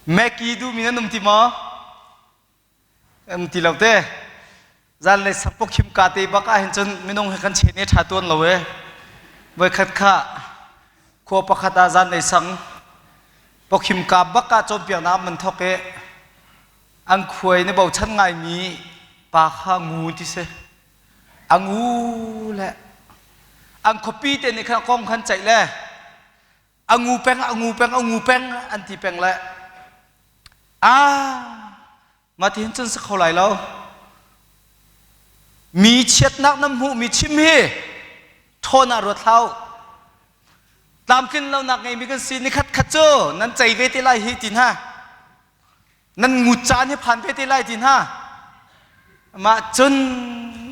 Maggie duhmi nan um ti maw? Um ti lo te. Zanlei sakpok khim ka te bak ah hin cun minung he kan chen e ṭha tuan lo e. Voikhat kha khua pakhat ah zanlei sang pokhim ka bak ah cawnpiaknak man thok i an khuai na bochan ngaimi pa kha ngu ti si. A ngu le an khuapi te nih khan kong khan ceih le a ngu peng a ngu peng a ngu peng an ti peng le ah mah ti hin cun si kho lai lo mi chiatnak nan hmuh mi chim hi ṭhawn ah ruat hlah u tlamtlin lonak ngeimi kan si nikhat khat cu nan cei ve te lai hi ti hna Nan ngut caan hi phan ve te lai ti hna. Mah cun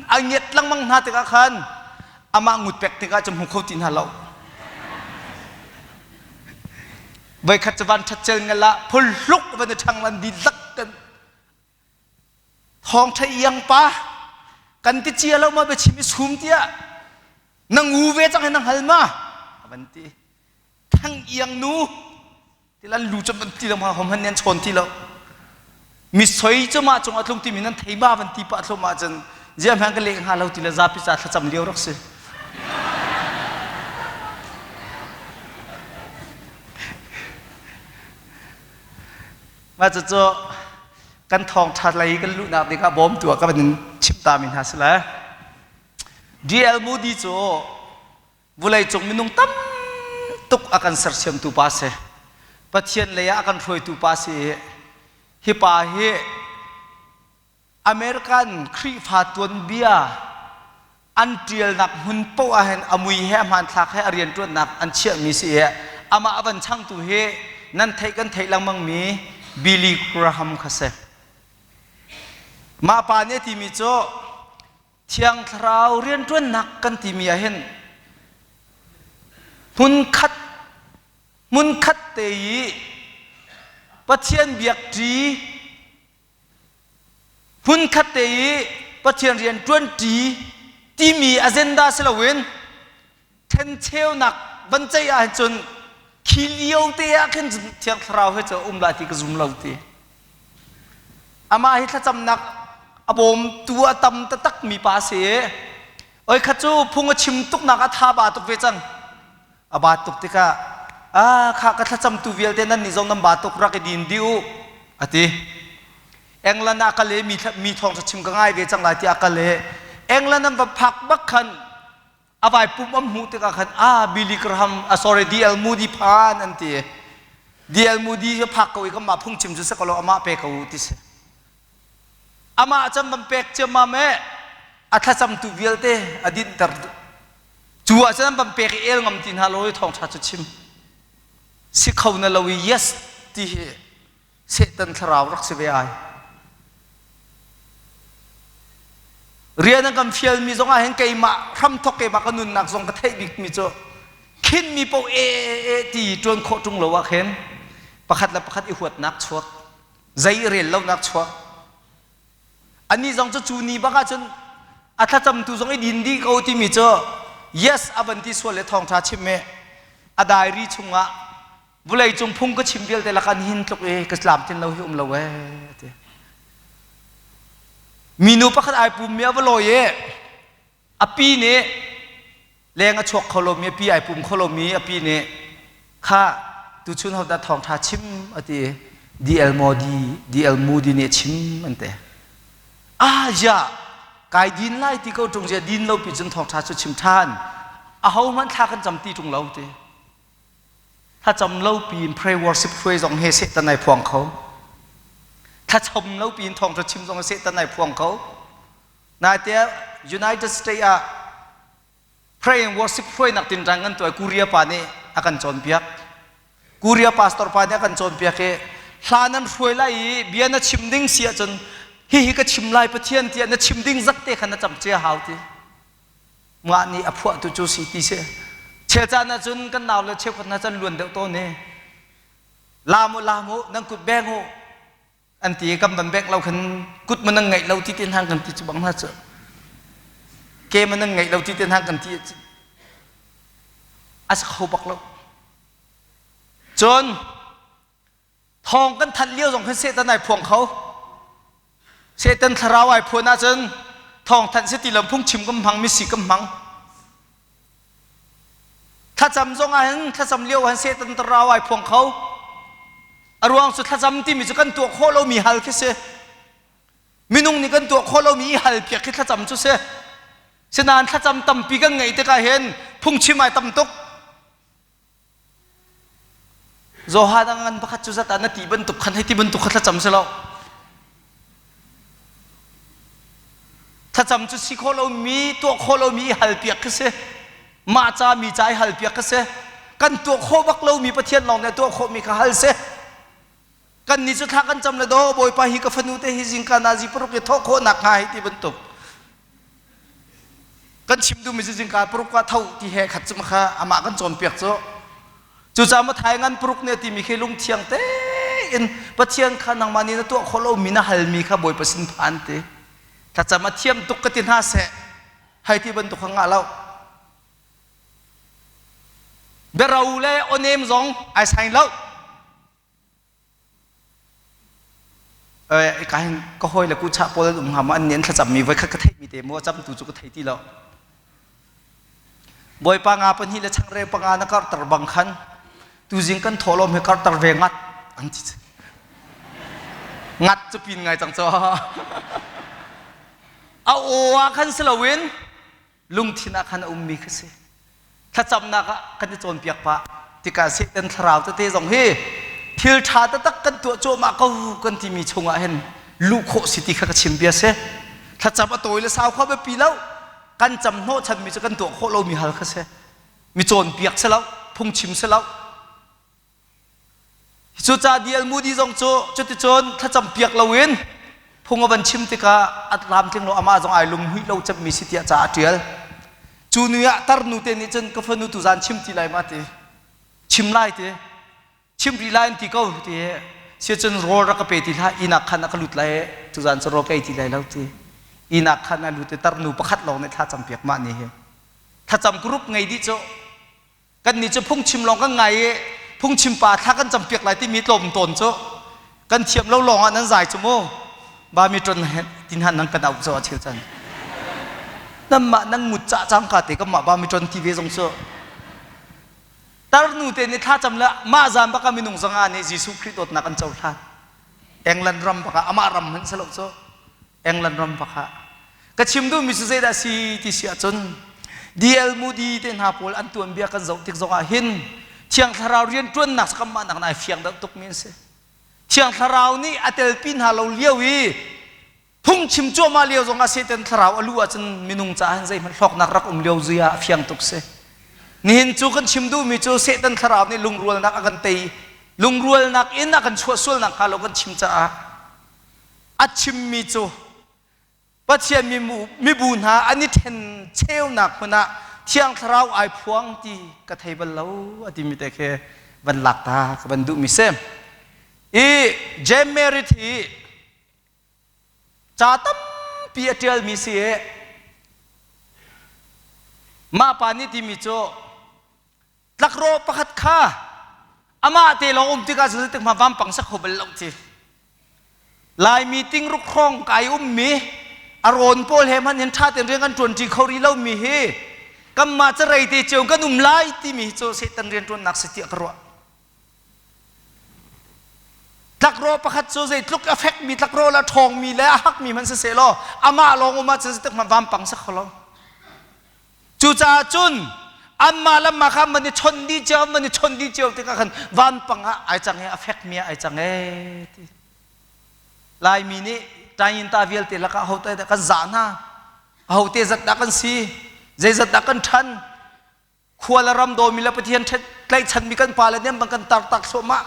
a ngiat lengmang hna tikah khan amah ngut pek tikah cu hmu kho ti hna lo. Voikhat cu van ṭhat cel ngal ah phulhluk van i ṭhang lan dihlak kan thawng ṭha iang pa kan ti cia lo ma biachim i sum tiah na ngu ve cang hi na hngal ma a van ti thang iang nu Tilan lu cu van ti lo ma hom han nan chawn ti lo. Mi soi cu mah cung a tlung timi nan thei ma van ti pah thlum ahcun zia hmang ka leh hnga lo ti le zapi ca thlacam lio rak si. Mah cucu kan thawngṭha lei kan luhnak dingah bawmtu ah ka van in chim ta mi hna si le DL Moody cu Vawleicung minung tam tuk a kan sersiamtu pa si. Pathian lei ah a kan hruaitu pa si i hi pa hi American Khrihfa tuanbia an ṭialnak hmun paoh ah hin a mui he a hmanthlak he a rianṭuannak an chiahmi si i amah a van changtu hi nan theih kan theih lengmangmi Billy Graham kha si. Mah pa nih a timi cu Thiang Thlarau rianṭuannak kan timi ah hin hmunkhat hmunkhat te i Pathian biakṭi hmunkhat te i Pathian rian ṭuanṭi timi agenda si loin ṭhencheunak van ceih ah cun khi lio te ah khin Thiang Thlarau he cu um lai ti ka zum lo ti. Amah hi thlacamnak a bawmtu a tam taktak mi pa a si i oi khat cu phung a chim tuknak a tha ba tuk ve cang. A ba tuk tikah ah kha ka thlacamtu vialte nan nih zong nan ba tuk rak i din dih u a ti. England ah kal i mi, mi thawng chim ka ngai ve cang lai tiah kal i England an va phak bak khan a vai pum an hmuh tikah khan ah Billy Graham ah sorry DL Moody phan an ti DL Moody cu phak ko i kan mah phungchim cu si ko lo amah pe ko u ti si amah chan ban pek ciammam e a thlacamtu vialte a dinhter cu ah cun an ban pek i el ngam ti hna lo i thawngṭha cu chim si kho na lo i yes ti hi Satan thlarau rak si ve ai. Rian an kan fialmi zong ah hin keimah hramthok keimah ka nunnak zong ka theih bikmi cu khinmi paoh e e e ti ṭuan khawh ṭung lo ah khin pakhat le pakhat i huatnak chuak zei i rel lonak chuak Anih zong cu cu ni bak ahcun a thlacamtu zong i din dih ko timi cu yes a van ti sual le thawngṭha chim i a diary chungah vawleicung phung ka chim vialte lakah nihin tluk i ka tlamtlin lo hi um lo ee ti. Minu pakhat ai pummi a va lawi i A pi nih leng a chuak kho lomi a pi ai pum kho lomi a pi nih kha tuchun hodah thawngṭha chim a ti DL Modi DL Moody nih a chim an ti. Ah ya kai din lai ti ko ṭung zia din lo pi cun thawngṭha cu chim ṭhan. Aho hmanh thla kan cam ti ṭung lo ti. Thlacam lo piin pray worship hruai zong he Satan ai phuang kho. Thlacam lo piin thawngṭha chim zong he Satan ai phuang kho. Naite United States ah pray and worship hruainak tinrang kan tuah Korea pa nih a kan cawnpiak. Korea pastor pa nih a kan cawnpiak i hla nan hruai lai i bia na chim ding si ahcun hihi ka chim lai Pathian tiah na chim ding zak te kha na cam cia hau ti. Mah nih a phuahtu cu si ti si. Chel caan ahcun kan nau le cheukhat hna can luan deuh tawn i lam u lam u nan kut beng u an ti i kan van bengh lo khan kut man nan ngeih lo ti te hna kan ti cu bang hna cu ke man nan ngeih lo ti te hna kan ti a si kho bak lo cun Thawng kan thanh lio zong khin Satan ai phuang kho. Satan thlarau ai phuan ahcun thawng thanh si ti lo phungchim kan hmang misi kan hmang. Thlacam zong ah hin thlacam lio ah hin Satan thlarau ai phuang kho. A ruang cu thlacam timi cu kan tuah khawh lomi hal khi si. Minung nih kan tuah khawh lomi i hal piak khi thlacam cu si. Sinain thlacam tampi kan ngeih tikah hin phungchim ai tam tuk. Johan a ngan pakhat cu zat ah na ti bantuk khan hei ti bantuk kha thlacam si lo. Thlacam cu si khawh lomi, tuah khawh lomi i hal piak khi si. Mah ca mi ca i hal piak khi si. Kan tuah khawh bak lomi Pathian lawng nih a tuah khawhmi kha hal si. Kan nih cu thla kan cam le daw Bawipa hi ka fanu te hi zingka nazi paruk i thawh khawh nak hnga hei ti bantuk. Kan chim duhmi cu zingka paruk ah tho ti he khat cu kha amah kan cawnpiak cu. Cucaah Mathai ngan paruk nih a timi khi lungthiang tein Pathian kha nangmah nih na tuah khawh lomi na halmi kha Bawipa sin phan ti. Thlacam a thiam tuk ka ti hna seh. Hei ti bantuk kha ngah lo. Biaro le awnem zong ai saing lo. Ka hin ka hawi le kuchah pawl an um hnga maw an nih an thlacammi voikhat ka theihmi te maw camtu cu ka thei ti lo. Bawipa nga pahnih le changreu panga na karhter bang khan tuzing kan thawhlawm hi karhter ve ngat an ti. Ngat cu pin ngai cang cu. A aw ah khan si loin lungthin ah khan a ummi kha si. Thlacamnak ah kan i cawnpiak pah tikah Satan thlarau tete zong hi thil ṭha taktak kan tuah cuahmah ko kan timi chungah hin luh khawh si ti kha ka chim bia si. Thlacam a tawi le sau kha biapi lo. Kan cam hnawhchanmi cu kan tuah khawh lomi hal kha si. Mi cawnpiak si lo, phungchim si lo. Cucaah D.L. Moody zong cu cuticun thlacam piak loin phung a van chim tikah a tlamtling lo amah zong ai lunghmuih lo cemmi si tiah ca a ṭial. Cu ni ah tarnu te nih cun ka fanu tuzaan chim ti lai ma ti chim lai ti chim rih lai an ti ko ti si cun rawl rak ka pe ti hlah inn ah khan a ka lut lai tuzaan cu rawl ka ei ti lai lo ti inn ah khan a lut i tarnu pakhat lawng nih thlacam piak mah ni hi thlacam group ngei dih cu Kannih cu phungchim lawng kan ngai i phungchim pa thla kan campiak lai timi tlawm tawn cu kan thiam lo lawng ah nan zai cu mu ba mi ton tin han nan kan auh cu a cheu can nanmah nan ngut cah cangka te kanmah ba mi ton ti ve zong cu tarnu te nih thla cam le mah zan baka minung zanga nih Jesuh Khrih dawtnak an cohlan England ram baka amah ram hmanh si lo cu England ram bak ah ka chim duhmi cu zeidah si ti si ahcun D.L. Moody te hna pawl an tuanbia kan zoh tik zongah hin Thiang Thlarau rianṭuannak cu kanmah nak ai fiang deuh tukmi an si. Thiang Thlarau nih a telpi hna lo lio i phungchim cuahmah lio zongah Satan thlarau a luh ahcun minung caah hin zeihmanh hlawknak rak um lio zia a fiang tuk si. Nihin cu kan chim duhmi cu Satan thlarau nih lungrualnak a kan tei lungrualnak in a kan chuah sualnak hnga lo kan chim caah a chimmi cu Pathian mibu hna an i ṭhen cheunak hmun ah Thiang Thlarau ai phuang ti ka thei bal lo a timi te khi van lak ta ka van duhmi si. I James Merritt hi ca tampi a ṭialmi si i mah pa nih timi cu Tlakrawh pakhat kha amah te lawng um tikah cun zeitik hmanh vampang sak kho bal lo ti. Laimi tingruk hrawng kai ummi a rawn pawl he hmanh hin ṭha tein rian kan ṭuanṭi kho rih lomi hi kanmah carei te cio kan um lai timi hi cu Satan rianṭuannak si tiah ka ruah. Tlakrawh pakhat cu zeitluk a fekmi tlakrawh le a ṭhawngmi le a hakmi hmanh siseh law amah lawng um ahcun zeitik hmanh vampang sak kho lo. Cucaah cun anmah le anmah kha man i chawnh dih cio man i chawnh dih cio tikah khan vanpang ah ai cang i a fekmi ah ai cang ee ti. Laimi nih Tainta vialte lakah ahote dah kan zah hna? Ahote zat dah kan si? Zeizat dah kan ṭhan? Khua le ram dawmi le Pathian tlaihchanmi kan pale nih an bang kan tartak thluahmah.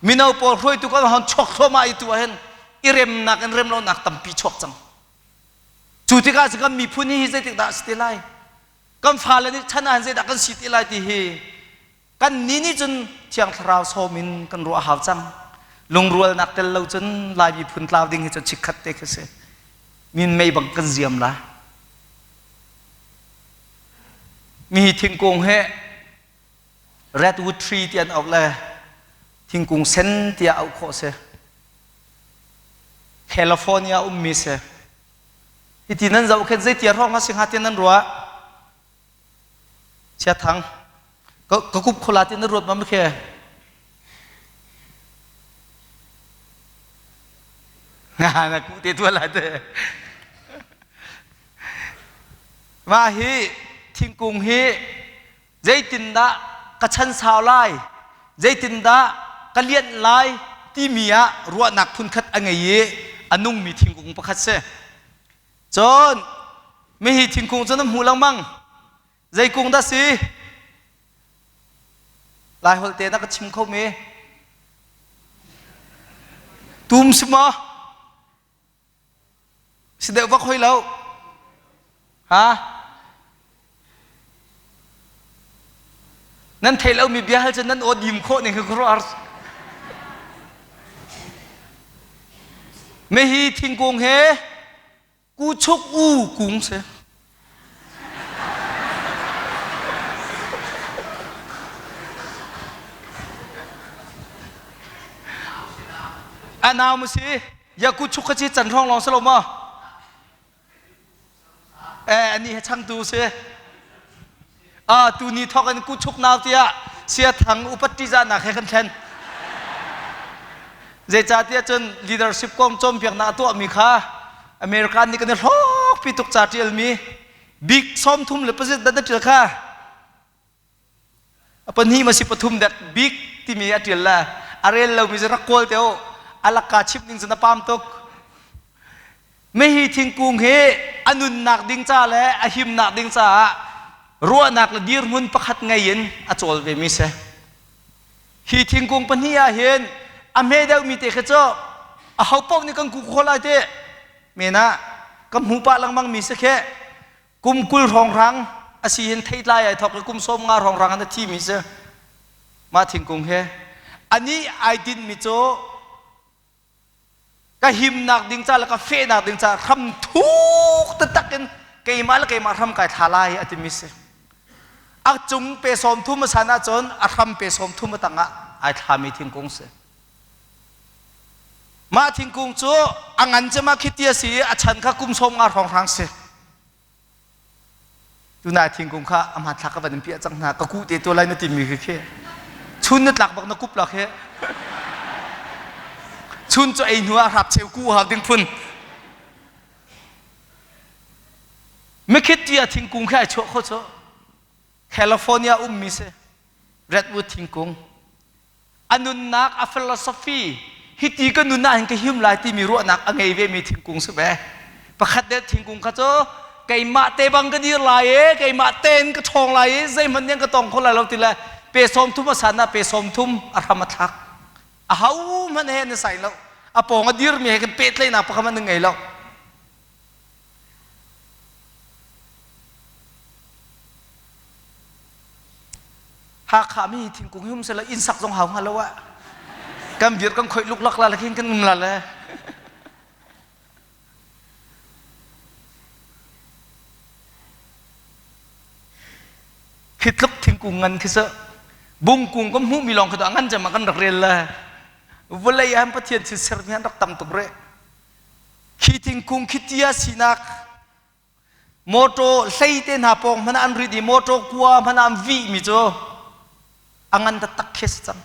Mino pawl hruaitu kan hon chuak thluahmah i tu ah hin i remnak in remlonak tampi chuak cang. Cu tikah cun kan miphun hi zeitik dah a si te lai? Kan fale nih chan ah zeidah kan si te lai ti hi kan ni nih cun Thiang Thlarau sawm in kan ruah a hau cang. Lungrualnak tel lo cun Lai miphun tlau ding hi cu chikkhat te khi si. Min mei bang kan ziam la. Mi hi thingkung he redwood tree ti an auh le. Thingkung sen tiah auh khawh si. California ummi si. Hiti nan zoh khin zeitia hrawng a si hnga ti nan ruah? Chia thang. Ka ka kup khola ti na ruat ma khe? Nga na ku te tua lai te. Mah hi thingkung hi zeitindah ka chan sau lai, zeitindah ka lianh lai timi ah ruahnak phunkhat a ngei i a nungmi thingkung pakhat si. Cun mihi thingkung cu na hmu lengmang. Zei kung dah si? Lai holh te na ka chim kho mi? Tum si maw? Si deuh vak hoi lo. Ha? Nan theih lomi bia hal cu nan aw dim khawh ning hi khuaruahhar. Mehi thingkung he kuchuk u kung si. A nau mu si ya kuchuk kha ci can hrawng lawng si lo maw? Eh ani he changtu si. Ah tuni thawk in kuchuk nau tiah sia thang upat ṭihzahnak he kan thlen. Zeicahtiah cun leadership kong cawnpiaknak a tuahmi kha American nih kan i hlawkpi tuk ca ṭialmi bik sawmthum le pazit dat a ṭial kha a pahnih ma si pathum dek bik timi a ṭial le a rel lomi cu rak kawl te u a lakka chimh ning cu na pam tuk. Mihi thingkung hi a nunnak ding ca le a himnak ding caah ruahnak le dirhmun pakhat ngei in a cawl vemi si. Hi thingkung pahnih ah hin a hme deuhmi te khi cu a ho paoh nih kan ku kho lai ti men ah ka hmu pah lengmang mi si khi kum 20 hrawnghrang a si hin theitlai ai thawk i kum 50 hrawnghrang in a thimi si mah thingkung hi anih ai dinhmi cu ka himnak ding ca le ka fehnak ding ca hram thuk taktak in keimah le keimah hram kai thla lai a timi si a cung pe sawm thum a san ahcun a hram pe sawm thum a tangah ai thlami thingkung si mah thingkung cu a ngan cema khiti a si i a chan kha kum sawm nga hrawnghrang si Tunai thingkung kha a hmanthlak ka van in piah cang hna ka kuh te to lai na timi khi khi chun na tlak bak na kup lak he chun cu ei hnu ah hrap cheu ku hau ding phun mikhit tia thingkung khi ai chuah kho cu California ummi si redwood thingkung a nunnak a philosophy hiti ka nun ah hin ka him lai timi ruahnak a ngei ve mi thingkung si ve pakhat deuh thingkung kha cu keimah te bang ka dir lai e keimah tein ka ṭhawng lai i zeihmanh nih ka tong kho lai lo ti le pe sawm thum a san ah pe sawm thum a hram a thlak a ho hmanh he na sai lo a pawng a dirmi he kan pehtlaihnak pakhat hmanh na ngei lo Hakha mi thingkung hi um sela inn sak zong hau hnga lo ah kan bir kan khoih luklak la khin kan um la le khi tluk thingkung ngan khi sa bungkung kan hmuh mi lawng khi to ngan cem kan rak rel le vawlei ah Pathian thil ser mi han rak tam tuk re khi thingkung khi tia sinak Motor hlei te hna pawng hmanh ah an rit i motor kua hmanh ah an vih mi cu a ngan taktak khi si cang.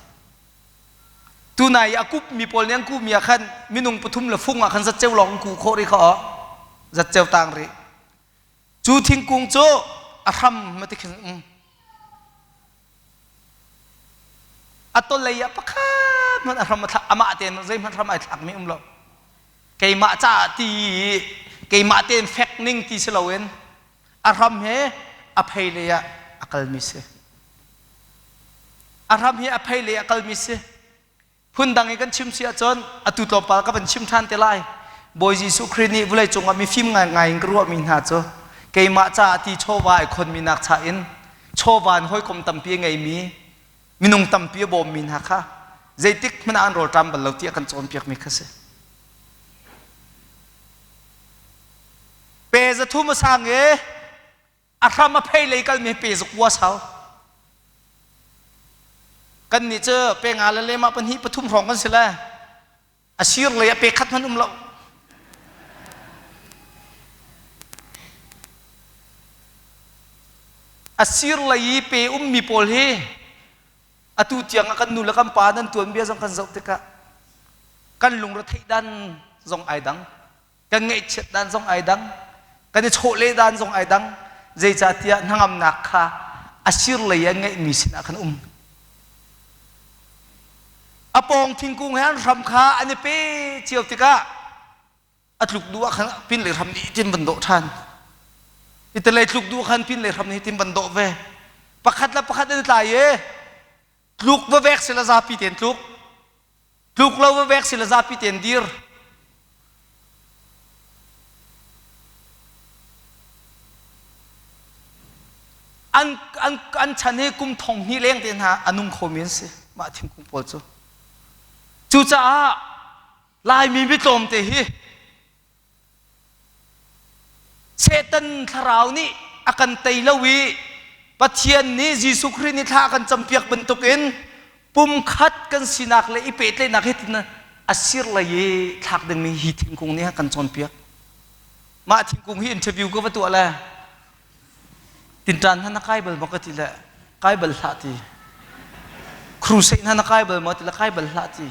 Tunai i a kup mi pawl nih an kuh mi ah khan minung pathum le fung ah khan zatceu lawng an kuh khawh rih kha aw. Zatceu tang rih. Cu thingkung cu a hram ma ti khin um. A tolei ah pakhat hmanh a hram a thlak amah tein zeihmanh hram ai thlak mi um lo. Keimah caah ti keimah tein fek ning ti si loin a hram he a phei lei ah a kalmi si. A hram hi a phei lei a kalmi si. Phundang i kan chim si ahcun atu tlawmpal ka van chim ṭhan te lai. Bawi Jesuh Khrih nih vawlei cungah mifim ngaingai in ka ruahmi hna cu keimah caah ti chawva ai khonmi nak cha in chawva in hawikom tampi a ngeimi minung tampi a bawmmi hna kha zeitik hmanh ah an rawlṭam bal lo tiah kan cawnpiakmi kha si. Pe zathum a sang i a hram a phei lei kalmi pe zakua sau. Kan nih cu pe nga le lema pahnih pathum hrawng kan si le a sir lei ah pe khat hmanh um lo. A sir lei i pe ummi pawl hi atu tiang ah kan nu le kan pa nan tuanbia zong kan zoh tikah kan lungretheih dan zong ai dang kan ngaihchiat dan zong ai dang kan i chawhleh dan zong ai dang zeicahtiah hnangamnak kha a sir lei an ngeihmi sinah khan um a pawng thingkung he an hram kha an i pe cio tikah a tluk duh ah khan pin lei hram nih tin van dawh ṭhan italei tluk duh khan pin lei hram nih tin van dawh ve pakhat le pakhat an i tlai i tluk va vek sila zapi ten tluk tluk lo va vek sila zapi ten dir an an an chan hi kum thong hnih leng te hna a nung khomi an si mah thingkung pawl cu cucaah Laimi mitlawmte hi Satan thlarau nih a kan tei lo i Pathian nih Jesuh Khrih nih thla a kan campiak bantukin pumkhat kan sinak le i pehtlaihnak hi tin a sir lei i thlak dingmi hi thingkung nih a kan cawnpiak. Mah thingkung hi interview ka va tuah le tinṭan hna na kai bal maw ka ti le kai bal hlah ti. Crusade hna na kai bal maw ti le kai bal hlah ti.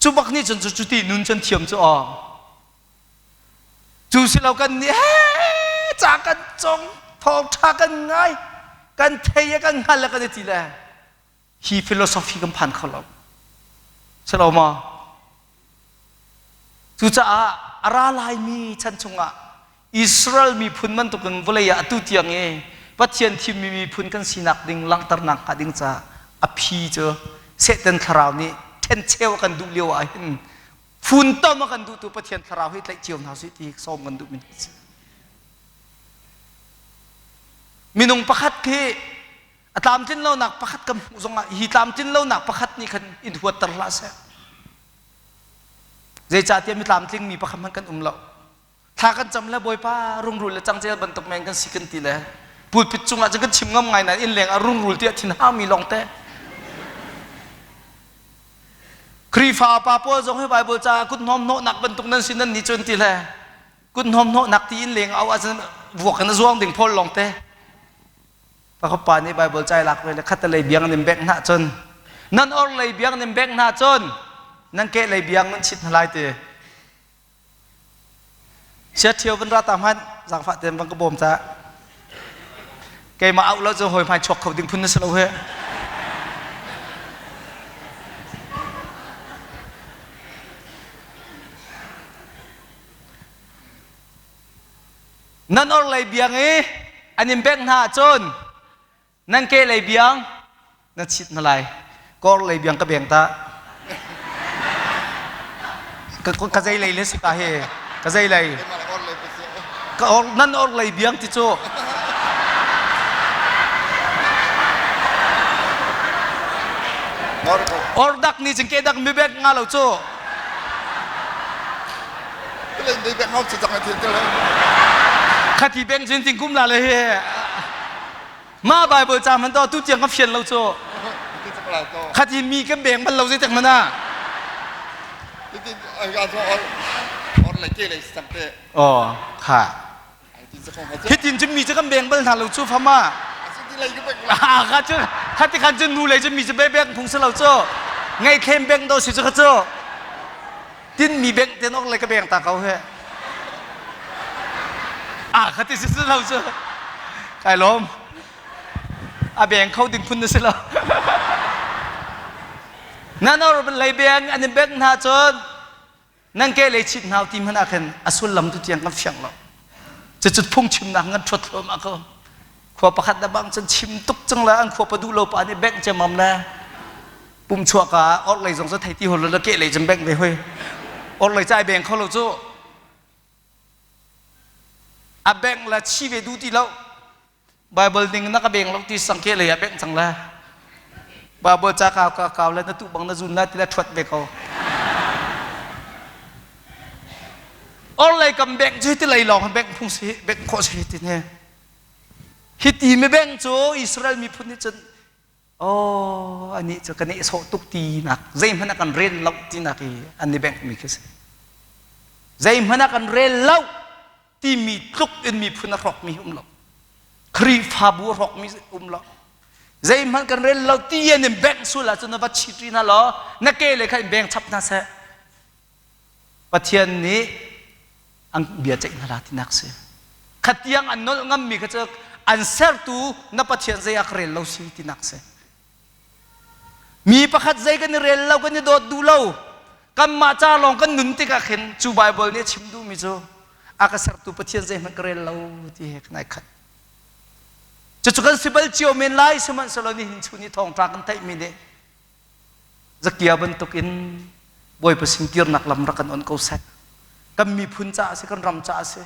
Cu bak nih cun cuti nun cun thiam cu aw. Cu si lo kan nih he ca kan cong thawngṭha kan ngai kan thei kan hngal le kan i ti le hi philosophy kan phan kho lo. Si lo maw? Cucaah a ra laimi chan chungah Israel miphun bantukin vawlei ah atu tiang i Pathian thimmi miphun kan sinak ding langhternak hnga ding caah a phi cu Satan thlarau nih ṭhencheu a kan duh lio ah hin funtom a kan duhtu Pathian thlarau hi tlaih cio hna usih ti sawm kan duhmi a si. Minung pakhat khi a tlamtlin lonak pakhat kan hmuh zongah hi tlamtlin lonak pakhat nih khan in huatter hlah seh. Zeicahtiah mi tlamtlingmi pakhat hmanh kan um lo. Thla kan cam le Bawipa rungrul le cangcel bantuk men kan si kan ti le pulpit cungah cun kan chim ngam ngai nain innleng ah rungrul tiah thin haumi lawng te. Khrihfa pa pawl zong hi Bible caah kut hnawm hnawhnak bantuk nan si nan ni cun ti le kut hnawm hnawhnak ti in leng au ahcun vuak in a zuang ding pawl lawng te. Pakhat pa nih Bible cai lak ve le khat lei biang nim bek hna cun nan or lei biang nim bek hna cun nan ke lei biang nan chit hna lai ti. Sia ṭhio van ra ta hmanh zaangfah tein van ka bawm ca. Keimah auh lo cu hawi hmai chuak kho ding phun na si lo he. Nan orhlei biang i an in bengh hna ahcun nan kehlei biang na chit hna lai. Ka orhlei biang ka beng ta. Ka, ka zei lei le si ka he. Ka zei lei. Ka or, nan orhlei biang ti cu. Ordak nih cun kedak mi bek nga lo cu. Khati beng cun ting kum la le hi ma Bible ca man to tu tiang ka fian lo cu khati mi kan beng bal lo zei tek mana oh kha Hitin cun mi cu kan beng bal hna lo cu fama. Kha cu khati khan cun nu lei cun mi cu bek phung si lo cu. Ngei thlem beng do si cu kha cu. Tin mi beng ten ok le ka beng ta ko he. Ah khati si si lo cu. Kai lawm. A beng kho ding phun na si lo. Nan or lei beng an in beng hna cun nan ke lei chit hna ti hmanh ah khin a sullam tu tiang kan fiang lo cucu phungchimnak ngan ṭhuat thluahmah ko khua pakhat da bang cun chim tuk cang la an khua pa duh lo pa nih bank ciamam le pum chuah ka orh lei zong cu thei ti hol lo ke lei cun bank ve hoi orh lei cai beng kho lo cu a bank la chi ve duh ti lo Bible ning na ka beng lo ti sang ke lei ah bengh cang la. Bible ca kau ka kau le na tu bang na zun la ti la thuat ve ko. Or lei kam bengh cu ti lei lawng bengh phung si bengh khawh si ti ne. Hiti mibeng cu Israel miphun nih cun oh anih cu ka nehsawh tuk tinak zeihmanh a kan rel lo tinak i an i benghmi khi si. Zeihmanh a kan rel lo timi tluk in miphun a hrawkmi um lo. Khrihfabu a hrawkmi um lo. Zeihmanh kan rel lo ti an in bengh sul ahcun na va chit rih hna law na ke le kha in beng chap hna seh. Pathian nih an bia ceih hna la tinak si. Khatiang an nolh ngammi kha cu an sertu na Pathian zei ah ka rel lo si tinak si. Mi pakhat zei kan i rel lo kan i dawt duh lo kanmah ca lawng kan nun tikah khin cu Baibal nih a chim duhmi cu a ka sertu Pathian zeihmanh ka rel lo ti he kan ai khat. Cucu kan si bal cio men lai sihmanhsehlaw nihin chun i thawngṭha kan theihmi nih Zakia bantukin Bawipa sin kirnak lam rak kan on ko seh. Kan miphun caah a si, kan ram caah a si.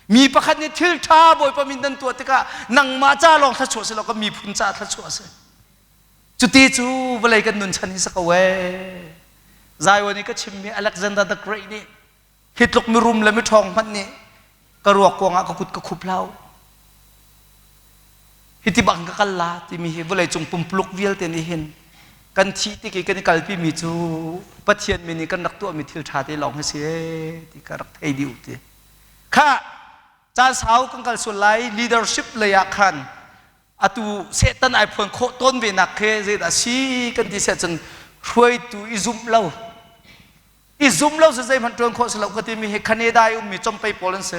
Mi pakhat nih thil ṭha Bawipa min nan tuah tikah nangmah ca lawng thluachuah si lo, kan miphun caah thluachuah a si. Cuti cu vawlei kan nun chan hi si ko ee. Zion i ka chimmi Alexander the Great nih hi tluk mirum le miṭhawng hmanh nih ka ruak kuang ah ka kut ka khup hlah u. Hiti bang ka kal la timi hi vawleicung pumpuluk vialte nih hin kan thih tik i kan i kalpimi cu Pathian min i kan rak tuahmi thil ṭha te lawng hi si ee ti ka rak thei dih u ti. Kha caan sau kan kal sual lai leadership lei ah khan atu Satan ai phuan khawh tawn ve nak khi zeidah si kan ti seh cun hruaitu i zumh lo i zum lo si zeihmanh ṭuan khawh si lo ka timi hi Canada i ummi compei pawl an si.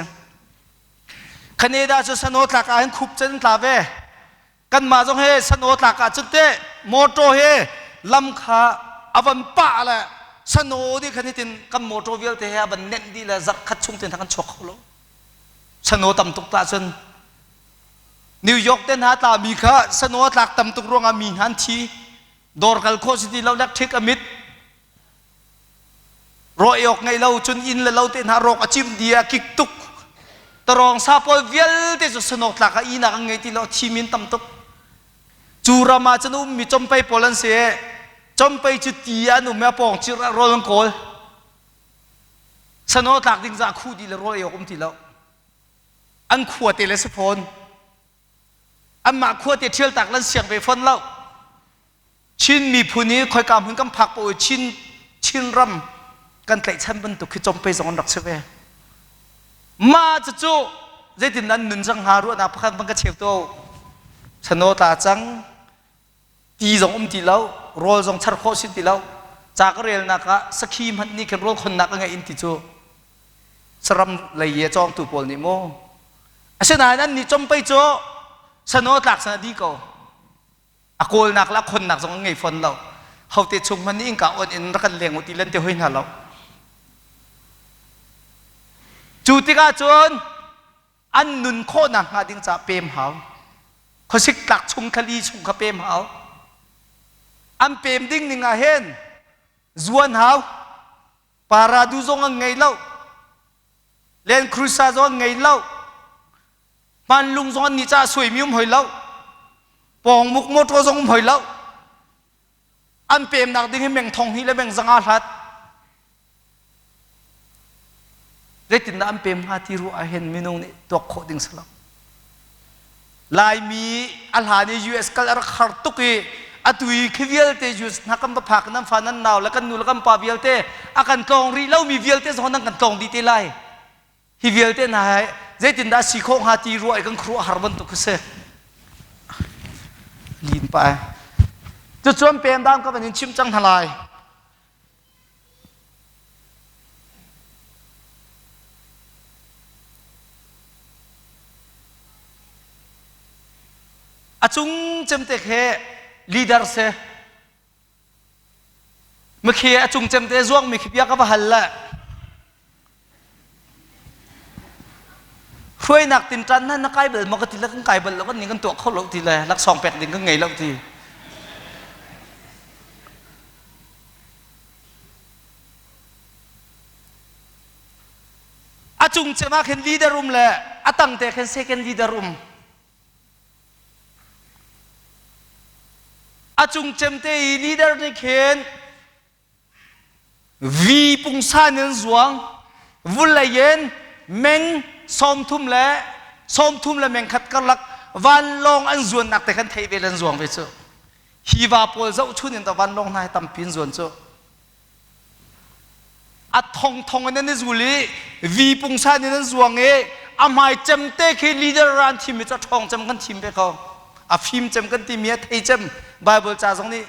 Canada cu sano tlak ah hin khup cun tla ve. Kanmah zong he sano tlak ah cun teh motor he lam kha a van pah le sano nih khan hitin kan motor vialte he a van nenh dih le zarh khat chung te hna kan chuak kho lo. Sano tam tuk tah cun New York te hna tla mi kha sano a tlak tam tuk ruangah mi hna an thi. Dawr kal khawh si ti lo electric a mit. Rawh awk ngei lo cun inn le lo te hna rawk a cimh dih a kik tuk. Tarawng sa pawl vialte cu sanawk tlak ah ihnak an ngei ti lo thi min tam tuk. Cu ram ah cun ummi compei pawl an si. Compei cu ti an um i a pawng cir ah rawl an kawl. Sanaw tlak ding za khuh dih le rawl ei awk um ti lo. An khua te le si fawn. Anmah khua te ṭhial tak lan siang ve fawn lo. Chin miphun hi khoika hmun kan phak paoh i Chin Chinram kan tlaihchan bantuk khi compei zong an rak si ve. Mah cucu zeitin nan nun cang hnga ruahnak pakhat van ka cheu to. Sano tla cang, ti zong um ti lo, rawl zong char khawh si ti lo. Ca ka relnak ah sakhi hmanh nih khin rawl khonnak a ngeih in ti cu saram lei i a cawngtu pawl nih mu. Asinain an nih compei cu sano tlak san a di ko. A kawlnak le a khonnak zong an ngei fawn lo. Hote chung hmanh nih innka on in rak kan leng u ti len te hoi hna lo. Cu tikah cun an nun khawhnak hnga ding caah pem hau. Khuasik tlak chung thali chung kha pem hau. An pem ding ning ah hin zuan hau. Paradu zong an ngei lo. Land Cruiser zong an ngei lo. Hmanlung zong an nih caah suaimi um hoi lo. Pawngmuk motor zong um hoi lo. An pemnak ding hi meng thong hnih le meng zanga hlat. Zeitindah an pem hnga ti ruah ah hin minung nih tuak khawh ding si lo. Laimi a hlan i US kal a rak har tuk i atu i khi vialte US hna kan va phak nan fa nan nau le kan nu le kan pa vialte a kan tlawng rih lomi vialte zong nan kan tlawng dih te lai. Hi vialte hna hi zeitindah si khawh hnga ti ruah i kan khuaruah har bantuk khi si. Lin pa ai. Cucuan pem dang ka van in chim cang hna lai. A cung cemte khi leader si. Mikhi a cung cemte zuangmi khi bia ka va hal le hruainak tinṭan na na kai bal maw ka ti le kan kai bal lo kan ning kan tuah kho lo ti le laksawng pek ding kan ngei lo ti. A cung cem ah khin leader um le a tang te khin second leader um. A cung cem te i leader nih khin vi pungsan in zuang vulei in meng 30 le 30 le meng khat karlak. Vanlawng an zuannak te khan thei ve le an zuang ve cu. Hi va pawl zohchun in vanlawng hna hi tampi an zuan cu. A thongthong in an i zul i vi pungsan in an zuang i a hmai cem te khi leader an thim i cu a ṭhawng cem kan thim ve ko. A fim cem kan timi a thei cem Bible ca zong nih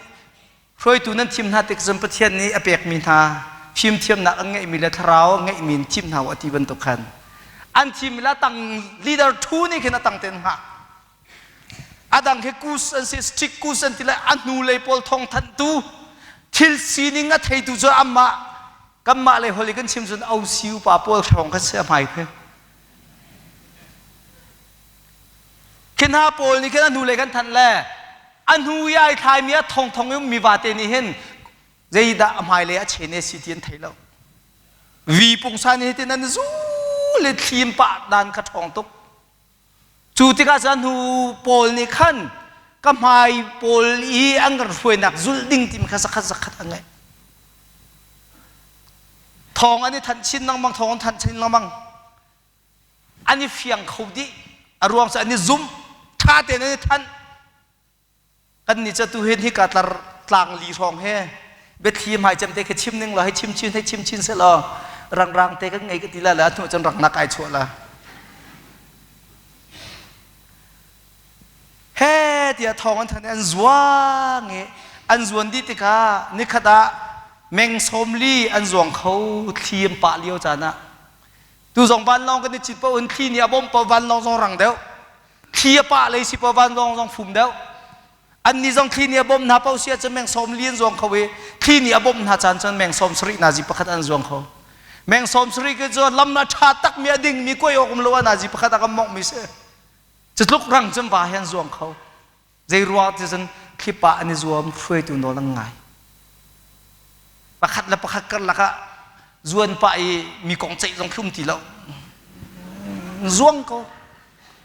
hruaitu nan thim hna tik cun Pathian nih a pekmi hna fimthiamnak an ngeihmi le thlarau an ngeihmi in thim hna u a ti bantuk khan an thim la tang leader thu nih khin a tang ten hngah a dang khi kus an si strict kus an ti le a hnu lei pawl thong thanhtu thil sining a theitu cu amah kanmah lei holi kan chim cun OC upa pawl hrawng kha si a hmai khi Khi hna pawl nih khin a hnulei kan thanh le a hnu i ai thlaimi a thongthong i ummi vate nih hin zeidah a hmailei a chen e si ti an thei lo. Vi pungsan hi tin an zul i thlim pah dan kha ṭhawng tuk. Cu tikah cun hnu pawl nih khan ka hmai pawl i an kan hruainak zulh ding timi kha zakhat zakhat a ngeih. Thawng an i thanh chin lengmang, thawng an thanh chin lengmang. An i fiang kho dih. A ruang cu an i zum. Ṭha tein an i thanh. Kan nih cu tu hin hika tlar tlang li hrawng he biathli hmai cem te khi chim ning law hei chim chin hei chim chin seh law rangrang te kan ngei ka ti la le a hnu cun rangnak ai chuah la. He tiah thawng an thanh i an zuang i an zuan dih tikah nikhat ah meng 40 an zuang kho thli an pah lio caan ah Tu zong vanlawng kan i cit paoh in thli nih a bawmh paoh vanlawng zong rang deuh. Thli a pah lei si paoh vanlawng zong fum deuh. Annih zong thli nih a bawmh hna paoh si ahcun meng 40 an zuang kho i thli nih a bawmh hna caan cun meng 70 nazi pakhat an zuang kho. Meng 70 ke cu lam a ṭha takmi a dingmi kuai awk um lo ah nazi pakhat a kan monghmi si. Cu tluk rang cun va he an zuang kho. Zei ruang ti cun thlipa an i zuam hruaitu nawl an ngai. Pakhat le pakhat karlak ah zuan pah i mi kong ceih zong thlum ti lo. Zuang ko.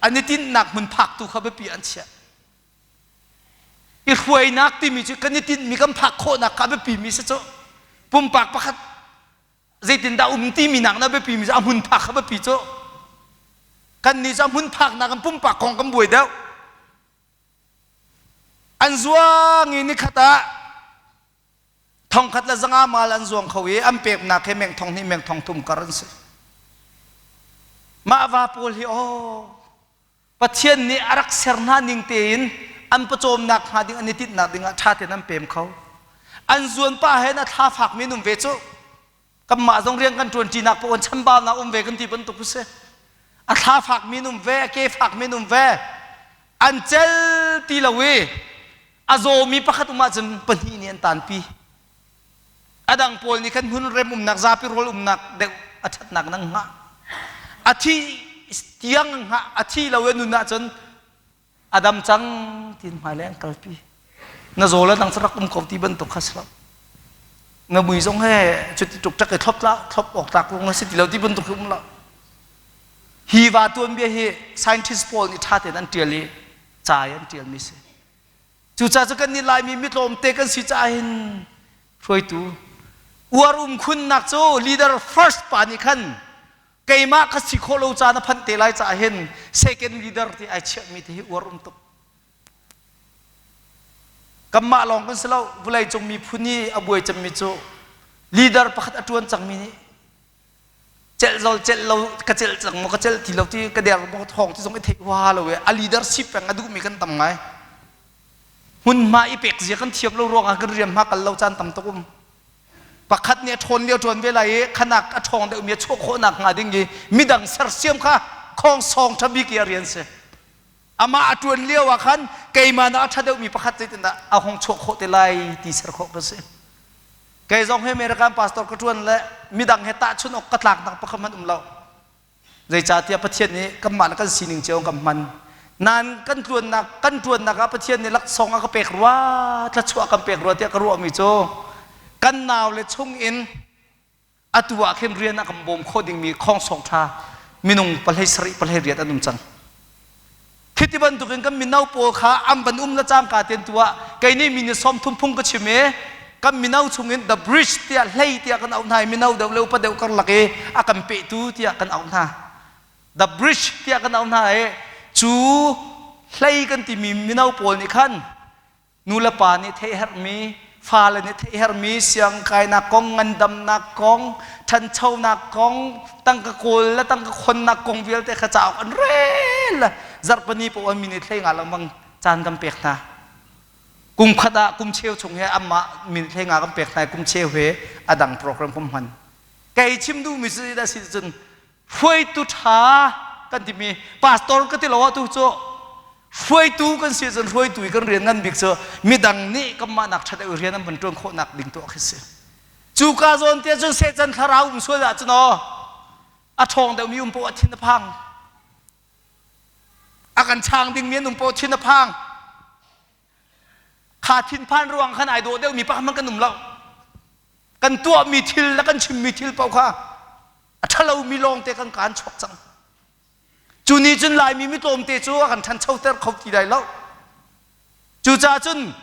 An i tinhnak hmun phak tu kha biapi an chiah. I hruainak timi cu kan i tinhmi kan phak khawhnak kha biapi mi si cu. Pumpak pakhat zeitindah um timi nak na biapi mi cu a hmun phak kha biapi cu. Kan nih cu a hmun phaknak in pumpak kong kan buai deuh. An zuang i nikhat ah thongkhat le zanga mal an zuang kho i an peknak he meng thong hnih meng thong thum kar an si. Mah va pawl hi aw Pathian nih a rak ser hna ning tein an pawcawmnak hnga ding an i tinhnak ding ah ṭha tein an pem kho. An zuan pah hen a thla fakmi an um ve cu. Kanmah zong rian kan ṭuanṭinak paoh in chambaunak um ve kan ti bantuk a si. A thla fakmi an um ve, a ke fakmi an um ve. An cel ti lo i a zawmi pakhat um ahcun pahnih nih an tanpi. A dang pawl nih khan hmun rem umnak, zapi rawl umnak deuh a ṭhatnak nan hngah. A thi tiang an hngah, a thi lo i nun ahcun a dam cang tiin hmailei an kalpi na zaw le dang cu rak um ko ti bantuk kha si lo na mui zong he cuti tuk ṭak i thlop tla thlop awk tlak lung a si ti lo ti bantuk hi um lo hi va tuanbia hi scientist pawl nih ṭha tein an ṭial i ca i an ṭialmi si cucaah cu kan nih Laimi mitlawmte kan si caah hin hruaitu uar um khunnak cu leader first pa nih khan keimah ka si khawh lo caan a phanh te lai caah hin second leader ti ai chiahmi te hi uar um tuk kanmah lawng kan si lo vawlei cung miphun i a buai cemmi cu leader pakhat a ṭuan cangmi nih celh zol celh lo ka celh cang maw ka celh ti lo ti ka der maw thawng ti zong i theih hua lo i a leadership peng a duhmi kan tam ngai hmunhma i pek zia kan thiam lo ruangah kan rian hma kal lo caan tam tuk um Pakhat nih a ṭhawn lio ṭuan ve lai i khanak a ṭhawng deuhmi a chuah khawhnak hnga ding i midang sersiam kha khawngsawng ṭha bik i a rian si. Amah a ṭuan lio ah khan keimah nak a ṭha deuhmi pakhat zeitindah a hung chuah khawh te lai ti ser khawh ka si. Kei zong hi American pastor ka ṭuan le midang he tahchunh awk ka tlaknak pakhat hmanh um lo. Zeicahtiah Pathian nih kanmah le kan sining cio kan hman. Nain kan tluannak kan ṭuannak ah Pathian nih laksawng a ka pek rua, thluachuah kan pek rua tiah ka ruahmi cu kan naule chung in atu ah khin rian a kan bawm kho dingmi khawngsawng ṭha minung pahlei sarih pahlei riat an um cang. Khi ti bantukin kan mino pawl kha an van um le cangka tein tu ah kei nih mi ni 30 phung ka chim i kan mino chungin the bridge tiah hlei tiah kan auh hna i mino deuh le upa deuh karlak i a kan pehtu tiah kan auh hna. The bridge tiah kan auh hna i cu hlei kan timi mino pawl nih khan nu le pa nih theih herhmi fale nih theih herhmi siangkainak kong ngandamnak kong ṭhanchonak kong tangka kawl le tangka khonnak kong vialte kha cauk an rel zarhpini paoh an minute hlei nga lengmang caan kan pek hna kum khat ah kum cheu chung he amah minute hlei nga kan pek hna kum cheu he a dang program kan hman kei chim duhmi cu dah si cun hruaitu ṭha kan timi pastor ka ti lo ah tu cu hruaitu kan si cun hruaitu i kan rian ngan bik cu midang nih kanmah nak ṭha deuh rian an van ṭuan khawhnak ding tuah khi si. Cu ka zawn te cun Satan thlarau um sual ah cun aw a ṭhawng deuhmi um poah thin a phang. A kan chang dingmi an um poah thin a phang. Kha thinphan ruang khan ai dawh deuhmi pakhat hmanh kan um lo. Kan tuahmi thil le kan chimmi thil paoh kha a ṭhalomi lawngte kan kaan chuak cang. Cu nih cun Laimi mi tlawmte cu a kan ṭhanchoter kho ti lai lo. Cucaah cun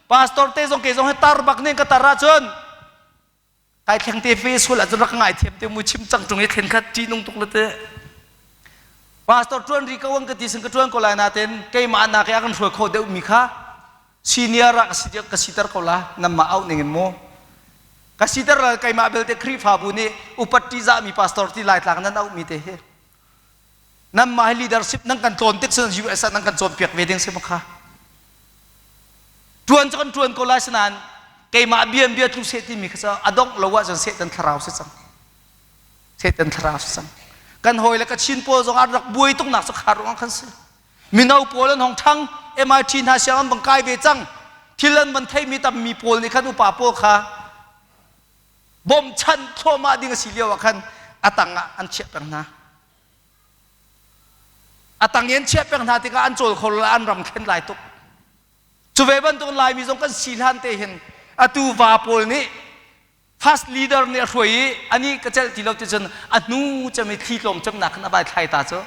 pastor te zong kei zong hi tar bak nih ka tar ahcun kai thleng te fe sual ahcun rak ngaithiam te mu chim cang ṭung i thlen kha ṭihnung tuk le te. Pastor ṭuan ri ko an ka ti sin ka ṭuan ko lai nain keimah nak i a kan hruai kho deuhmi kha senior ah ka siter ko la nanmah auh ning in mu ka siter la keimah belte Khrihfabu nih upat ṭihzahmi pastor ti Laitlang nan auhmi te hi nanmah hi leadership nan kan tlawn tik cun US ah nan kan cawnpiak ve ding si kha ṭuan cu kan ṭuan ko lai sinain keimah bia bia tlu seh timi kha cu a dongh lo ahcun Satan thlarau si cang Satan thlarau si cang kan hawi le Kachin pawl zong an rak buai tuknak cu kha ruangah khan si mino pawl an hong ṭhang MIT hna siang an bang kai ve cang thil an van theimi tammi pawl nih khan upa pawl kha bawmchan thluahmah ding a si lio ah khan a tang ah an chiah peng hna a tang i an chiah peng hna tikah an cawl kho lo an ram thlen lai tuk cu ve bantuk Laimi zong kan si hlan te hin atu va pawl nih first leader nih a hruai i ani ka celh ti lo ti cun a hnu cem i thli tlawm cemnak khan a vai thlai ta cu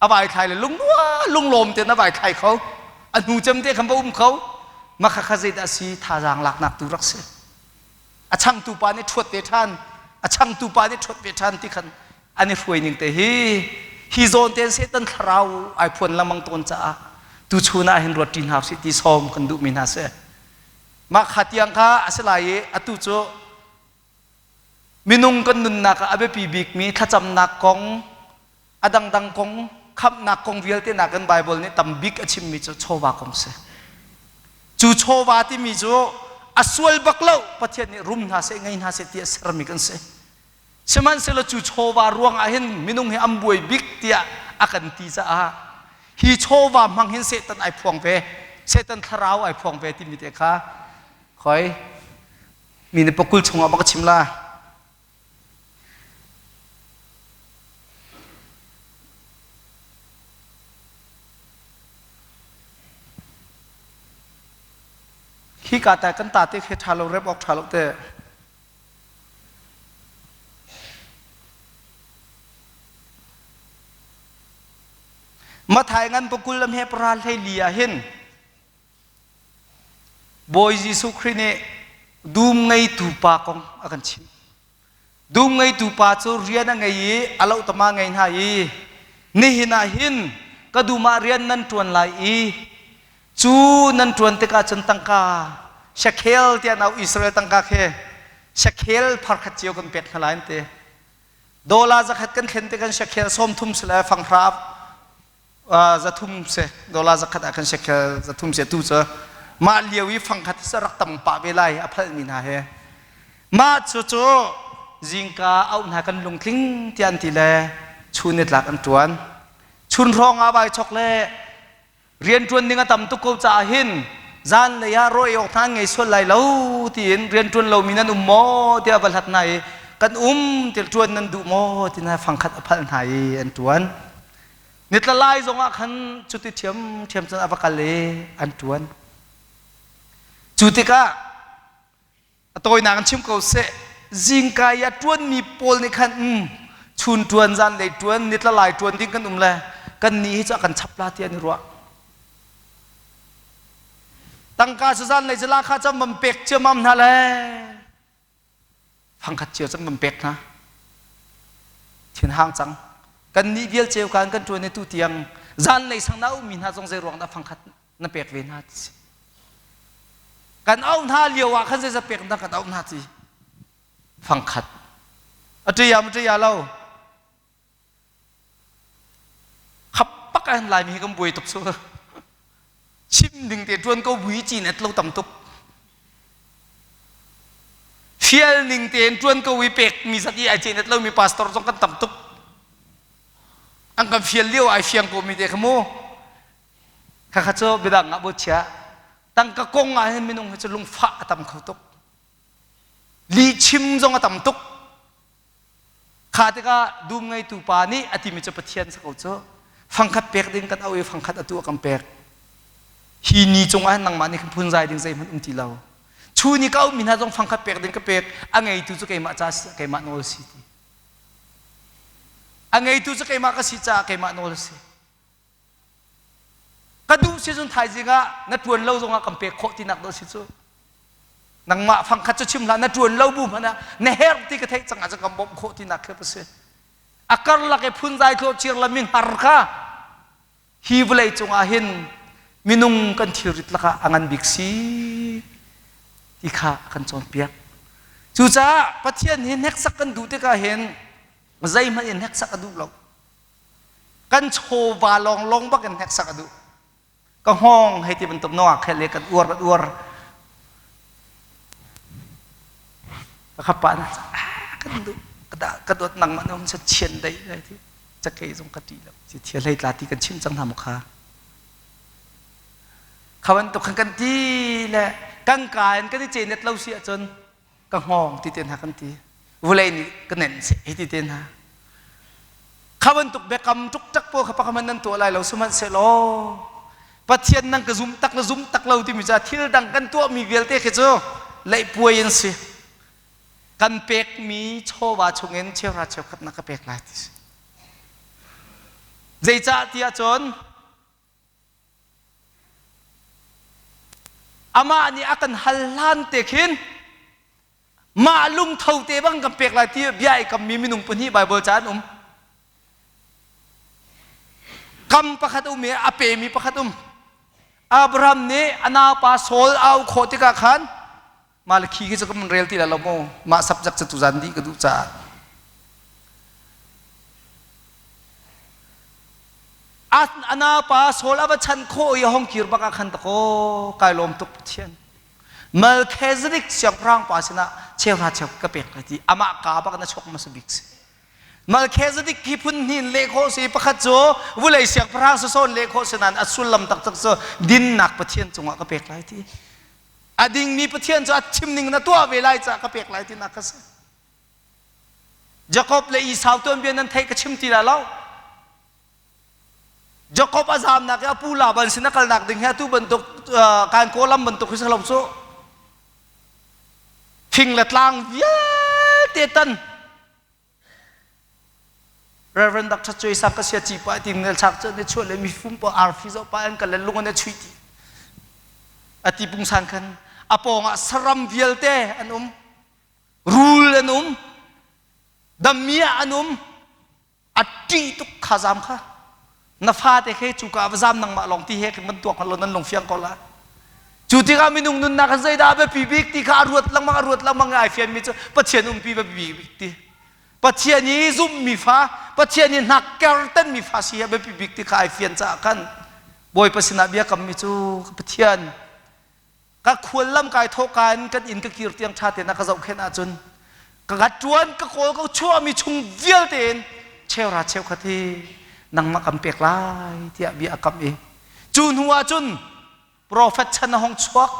a vai thlai le lungnua lunglawm tein a vai thlai kho a hnu cem te khan va um kho makha kha zeidah si thazaang laknak tu rak si a changtu pa nih ṭhuat ve ṭhan a changtu pa nih ṭhuat ve ṭhan ti khan an i hruai ning te hi hi zawn tein Satan thlarau ai phuan lengmang tawn caah tuchun ah hin ruat ṭi hna usih ti sawm kan duhmi hna si Mah kha tiang kha a si lai i atu cu minung kan nunnak ah a biapi bikmi thlacamnak kong, a dangdang kong, khamhnak kong vialte nakin Baibal nih tam bik a chimmi cu chawva kong si. Cu chawva timi cu a sual bak lo Pathian nih rum hna seh ngei hna seh ti a sermi kan si. Sihmanhsehlaw cu chawva ruangah hin minung hi an buai bik tiah a kan ti caah hi chawva hmang hin Satan ai phuang ve, Satan thlarau ai phuang ve timi te kha khoi mi nih pakul chungah bak chim la. Hi ka ta kan ta te khi ṭha lo rep awk ṭha lo te. Mathai ngan pakul lam he para hlei li ah hin Bawi Jesuh Khrih nih dum ngeitu pa kong a kan chimh. Dum ngeitu pa cu rian a ngei i a lohtama ngei hna i nihin ah hin ka dum ah rian nan ṭuan lai i Cu nan ṭuan tikah cun tangka shekel tiah nau Israel tangka khi shekel pharkhat cio kan pek hna lai an ti. Dollar zakhat kan thlen tik kan shekel 30 si le fanghra 300 si dollar zakhat ah kan shekel 300 si tu cu mah lio i fangkhat hi rak tam pah ve lai a phalmi hna he mah cu cu zingka auh hna kan lungtling tiah an ti le chun nitlak an ṭuan chun hrawng ah vai chok le Rianṭuan ding a tam tuk ko caah hin zanlei ah rawi awk hna ngei sual lai lo tiin rianṭuan lomi nan um maw tiah va hlat hna i kan um ti ṭuan nan duh maw ti hna fangkhat a phalh hna i an ṭuan. Nitla lai zongah khan cuti ṭhiamṭhiam cun a va kal i an ṭuan. Cu tikah A tawinak in chim ko seh, zingka i a ṭuanmi pawl nih khan um, chun ṭuan, zanlei ṭuan, nitla lai ṭuan ding kan um le kan nih hi cu a kan chap la ti an i ruah. Tangka cu zanlei cu la kha cam van pek ciammam hna le fangkhat cio cam van pek hna. Thinhang cang. Kan nih vial ceu kan kan ṭuan i tu tiang. Zanlei sang na ummi hna zong zei ruang dah fangkhat na pek ve hna ti si. Kan auh hna lio ah khan zeizat pek na kan auh hna ti. Fangkhat. A ṭia ma ṭia lo. Khap pak an Laimi hi kan buai tuk cu. Chim ding te ṭuan ko bui cin et lo tam tuk. Fial ning tein ṭuan ko i pek mi zat i ai cin et lo mi pastor zong kan tam tuk. An kan fial lio ai fiang ko mi te kha mu. Khakha cu biadang ah chia. Tangka kong ah hin minung hi cu lungfah a tam kho tuk. Lih chim zong a tam tuk. Kha tikah dum ngeitu pa nih a timi cu Pathian si ko cu. Fangkhat pek ding kan auh i fangkhat atu a kan pek. Hi ni cungah hin nangmah nih khan phunzai ding zeihmanh um ti lo. Chun i ka auhmi hna zong fangkhat pek ding ka pek, a ngeitu cu keimah ca keimah nawl si ti. A ngeitu cu keimah ka si caah keimah nawl a si. Ka duh si cun thaizing ah na ṭuan lo zongah kan pek khawh tinak dawh si cu. Nangmah fangkhat cu chim hlah na ṭuan lo bu hmanh ah na herh ti ka theih cang ahcun kan bawmh khawh tinak khi a si. A karlak i phunzai thlawh cir le mi hngar kha hi vawlei cungah hin minung kan thilrit lakah a ngan bik si ti kha a kan cawnpiak. Cucaah Pathian hi hneksak kan duh tikah hin zeihmanh in hneksak a duh lo. Kan chawva lawnglawng bak in hneksak a duh. Ka hngawng hei ti bantuk nungak he le kan uar kan uar. Ka khapa na kan duh ka dawt nangmah na hung chian dei lai ti cakei zong ka ṭih lo. Ci thil hlei tla ti kan chim cang hna mu kha. Kha bantuk khan kan ti le kan ka in kan i cenet lo si ahcun ka hngawng ti te hna kan ti vulei nih ka nenh seh hi ti te hna kha bantuk biakam ṭukṭak pawl kha pakhat nan tuah lai lo sihmanhsehlaw Pathian nang ka zum tak na zum tak lo timi cu thil dang kan tuahmi vialte khi cu leihpuai an si kan pekmi chawva chungin cheuhra cheukhat na ka pek lai ti si zeicah tiah cun Amah nih a kan hal hlan te khin mah lungtho te bang kan pek lai ti bia i kammi minung pahnih Baibal ca an um. Kam pakhat um i a pemi pakhat um. Abraham nih a naupa Saul a auh khawh tikah khan mah le khi khi cu kan rel ti lai lo mu mah subject cu tuzan dih ka duh caah a naupa Saul a va chan khawh i a hong kir bak ah khan dakaw kai lawm tuk Pathian Melchizedek siangpahrang pa sinah cheuhra cheu ka pek lai ti amah ka bak na chuak hmasa bik si Melchizedek hi phun hnih in leh khawh si pakhat cu vulei siangpahrang sasawn leh khawh si nain a sullam taktak cu dinnak Pathian cungah ka pek lai ti a dingmi Pathian cu a chim ning na tuah ve lai caah ka pek lai tinak ka si Jakob le Esau tuanbia nan theih ka chim ti lai lo Jakob a zamnak i a pu Laban sin a kalnak ding hi atu bantuk kan kawlam bantuk hi si lo cu fing le tlang vialte tan Reverend Dr. Choi Sang ka sia ci pa ti ngel chak cu ne chuah le mi fum pa arfi zo pa an kal le lung an chui ti ati pungsan khan a pawng ah saram vialte an um rul an um damia an um a ṭih tuk kha zam kha na fate he cu ka va zam nangmah lawng ti he kan tuak lo nan lung fiang ko la cu tikah minung nunnak kan zeidah a biapi bik ti kha a ruat lengmang a ruat lengmang ai fian mi cu Pathian umpi biapi bik ti Pathian i zummi fa Pathian i hnakker tenmi fa si a biapi bik ti kha ai fian caah khan Bawipa sinah bia kammi cu Pathian ka khuallam kai thawhka in kan inn ka kir tiang ṭha tein a ka zohkhenh ahcun ka ka ṭuan ka kawl ka chuahmi chung vialte in cheuhra cheukhat hi nangmah kan pek lai tiah bia a kamh i cu hnu ah cun profet chan a hong chuak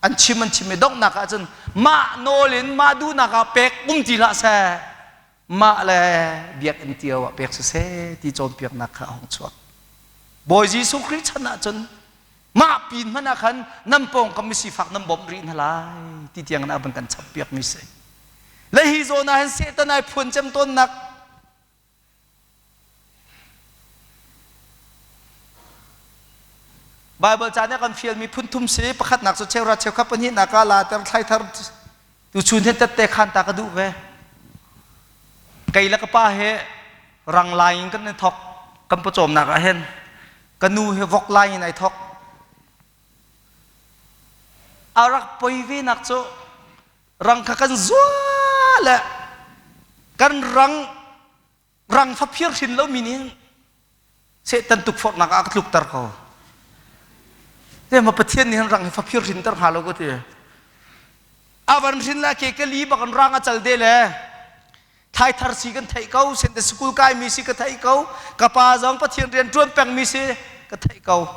an chim an chim i donghnak ah cun mah nawl in mah duhnak ah pek um ti hlah seh mah le biakinn tio ah pek siseh ti cawnpiaknak kha a hong chuak Bawi Jesuh Khrih chan ah cun Mah pin hmanh ah khan nan pawngkam misifak nan bawmh rih hna lai ti tiang in a van kan chap piakmi si. Le hi zawn ah hin Satan ai phuan cem tawnnak Bible ca nih a kan fialmi phun thum si pakhatnak cu cheuhra cheukhat pahnihnak ah later thlaithar tuchun hin tette khan ta ka duh ve kei le ka pa he rang lai in kan i thok kan pawcawmnak ah hin. Ka nu hi vok lai in ai thok. A rak poi ve nak cu rang kha kan zua le kan rang rang faphir hrin lomi nih Satan tukforhnak ah ka tlukter ko. Te ma Pathian nih hin rang hi faphir hrinter hnga lo ko ti. A van hrin la ke ka li bak in rang a cal de le thlai thar si kan theih ko sente school kai mi si ka theih ko ka pa zong Pathian rian tuan peng mi si ka theih ko